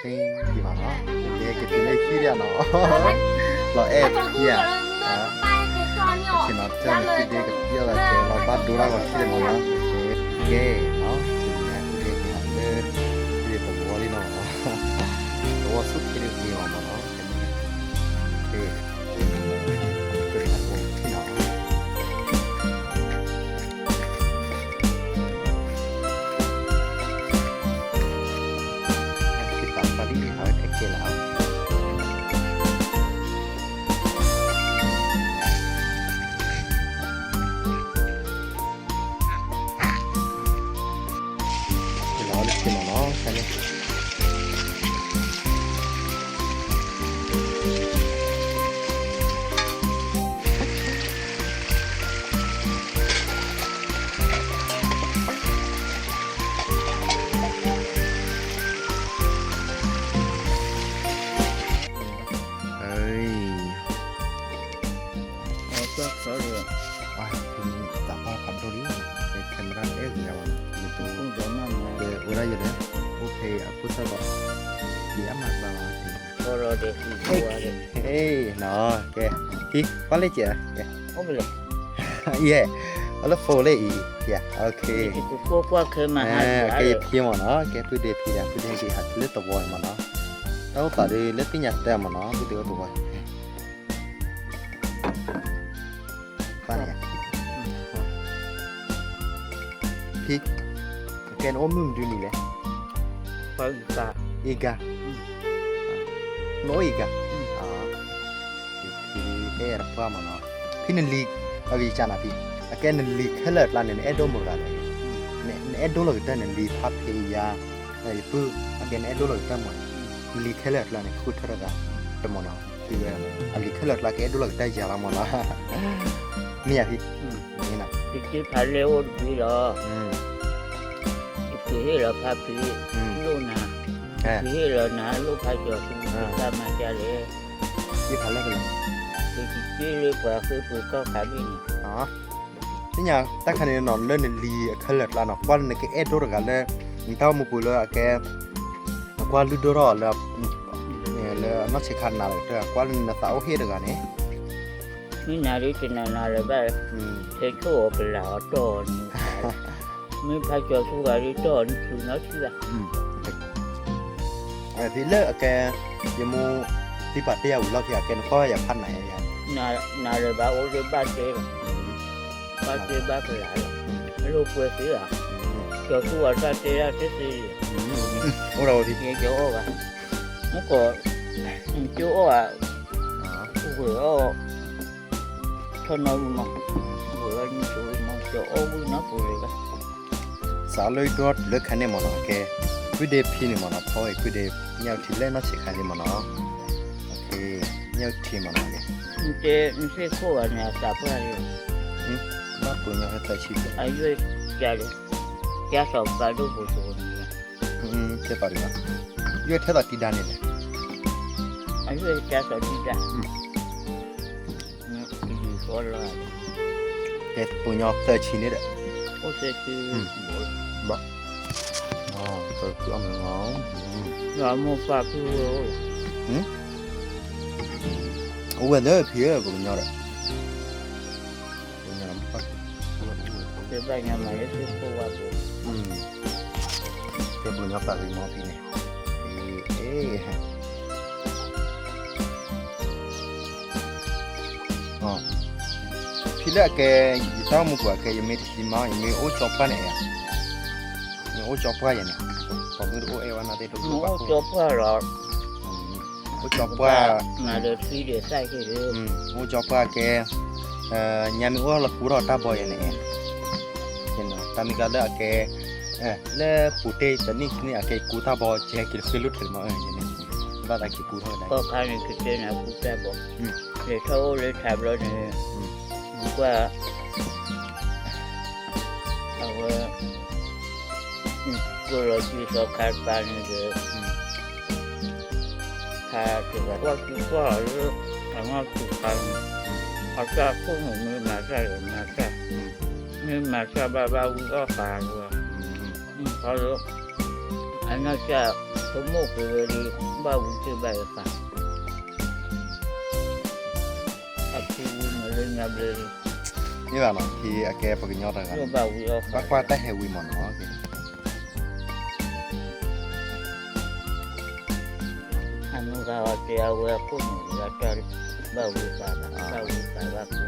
ເພງທີ່ວ່າເນາະ ເດກະຕິເລຄີເດເນາະ ລອແອເພຍ ເຄນອດເຈີນທີ່ເດກະຕິເລກະເຈລອບາດູລາກອນທີ່ເດມາເນາະ ເກເນາະ ເດກະຕິເລທີ່ເດຕະວໍລີເນາະ ຕະວໍສຸດທີ່ເດເມາເນາະ ເຄ ເປັນຕະວໍທີ່ເນາະ. ເອີຍ ເອົາຕົວເຂົາເລີຍ ອາ ທີນີ້ຕາພາບຂັບລົດນີ້ ເປັນແຄມມາຣາເອສແລ້ວ ຢູທູບ ເອີ ໂອໄດ້ຢູ່ເດ້ ໂອເຄ ອາ ພຸດຊະບະ ເດຍມາບາ ໂອເຄ ເນາະ ໂອເຄ ພີກ ປາເລເຈ ໂອເຄ ເຢ ອາລະໂຟເລອີ ເຢ ໂອເຄ ເຄມາ ເຄ ພີມາເນາະ ເຄ ພຸດເດພີ ພຸດເດພີ ຮັກເລີຕະວອຍມາເນາະ ເອົາຕາເດເລປິນຍາແຕ້ມມາເນາະ ພຸດເດຕະວອຍ ປາເນຍ ພີກ ແກນໂອມຶງດູນີ້ແຫຼະ ປາອີກາ ອີກາ ອືມ ໂນອີກາ ອືມ ອາ ພີເອຣະປາມາເນາະ ພີນັນລີ ອາວິຈານາພີ ອາແກນນັນລີ ເຄເລີດລາເນນ ແອດໂດໂມຣາເນ ອືມ ແນ ແອດໂດລາກະຕານັນລີ ພາເພຍາ ເອີ ປື ອາແກນແອດໂດລາກະຕາມາ ອືມ ລີ ເຄເລີດລາເນນ ຄູເທຣະກາ ຕະມອນາ ຄື ອາລີ ເຄເລີດລາແກໂດລາກະຕາຢາລາມາລາ ມີອາພີ ອືມ ນີ້ນະ ພິຈິພາເລໂອດີລະ ອືມ ອິເກເຮລາພາພີ ອືມ ໂລນາ ເອີ ອິເກເຮລານາໂລພາຈອຄູ ເອີ ຕາມາຈາເລ ທີ່ພາເລໂອດີ ພິຈິເລກວ່າຄືປືກໍຂາບິນ ອໍ Seña, ta kane no le ne li khalat la no kwa ne ke e do ga le, nta mo pu le ke kwa lu do ro le, le no che khan na le kwa ne ta o he de ga ne. Ni na ri te na na le ba. Te cho ke la to ni. Mi pha cho su ga ri to ni su no chi la. ເອີ ທີ່ເລີກແກ ຢາໂມ ທີ່ປາເຕຍ ເລົ່າທີ່ແກນ ຂໍຢາກພັນໄຫນ ນາ ນາເລີບາໂອເລບາເຕ ບາເຕບາເຕລາ ໂລເປີເຊອ ຈອຊູອາຊາເຕລາເຕຊີ ໂອລາໂອທີ ເຈໂອກາ ມັນກໍ ເຈໂອອາ ໂອເວອ ທະນອຍມາ ໂອເວອ ໂອເວອ ເຈໂອວິນາໂປເລກາ Saludos, le khane mono ke. Kude phine mono pho, kude nyau thi le no che khane mono. Okay, nyau thi mono ke. Nte, nse ko wa nya sa pho le. Hmm? Ba ko nyau he ta chi. Ayo ya le. Ya sa ba do bo so ni. Hmm, te pa le. Yo the da ti da ne le. Ayo ya sa ti da. Hmm. ແກປູຍອກເຕີຊີນີ້ແຫຼະ ໂອເຊຄື ອືມ ບໍ່ ອໍ ເຕີຄືອຳງອມ ອືມ ລາໂມຟາຄື ອືມ ໂອເວເດີພີເອີ ປູຍອກແຫຼະ ເປັນໄປງາມມາເອສໂຄວາໂບ ອືມ ເປັນບຸນຍາປາກລີມອພີນີ້ ເອ ເອ. ອໍ ພີລະແກ ຍະຕາມຸກວ່າແກ ຍະເມທິມາ ຍະເມໂອຈອປາແນ ຍະໂອຈອປາຍະເນ ຂໍມືໂອເອວານາເຕໂຕ ໂອຈອປາລະ ອືມ ໂອຈອປາ ນາເດີຟີເດໄຊເດ ອືມ ໂອຈອປາແກ ຍາເມໂອລະກູລໍຕາບອຍະເນ ເຫັນຕາມິກາເລີແກ ເອີ ແລະ ປູເຕຕະນິກນີ້ອາເກກູຕາບອເຈກິນຄືລຸດເຖິງມາ ເອີ ຍາເມ ບາດອາເກກູເທົ່າໃດ ກໍຄານີ້ຄືເຕນາກູຕາບອ ອືມ ເລເທົ່າເລທາບລະນີ້ ອືມ ກວ່າ ເອົາ ອືມ ກໍລະຊິສອກຄາດປານີ້ເດີ ອືມ ຄາດກວ່າ ວ່າຄືວ່າ ເອີ ຄາດວ່າຄືກັນ ອາຈານຄົນໜຶ່ງມາໃສ່ມາໃສ່ ອືມ ມາໃສ່ບາບາວິອອກຄາດວ່າ ອືມ ອືມ ເຂົາ ອັນນັ້ນຈະ Komo ke weri bau ke bai ka. Aku na le na beri. Ni ba no ki ake pa ke nyota kan. Yo bau yo. Ba kwa ta he wi mo no. Anu ka wa te awe aku ni ya ta bau ka. Bau ka.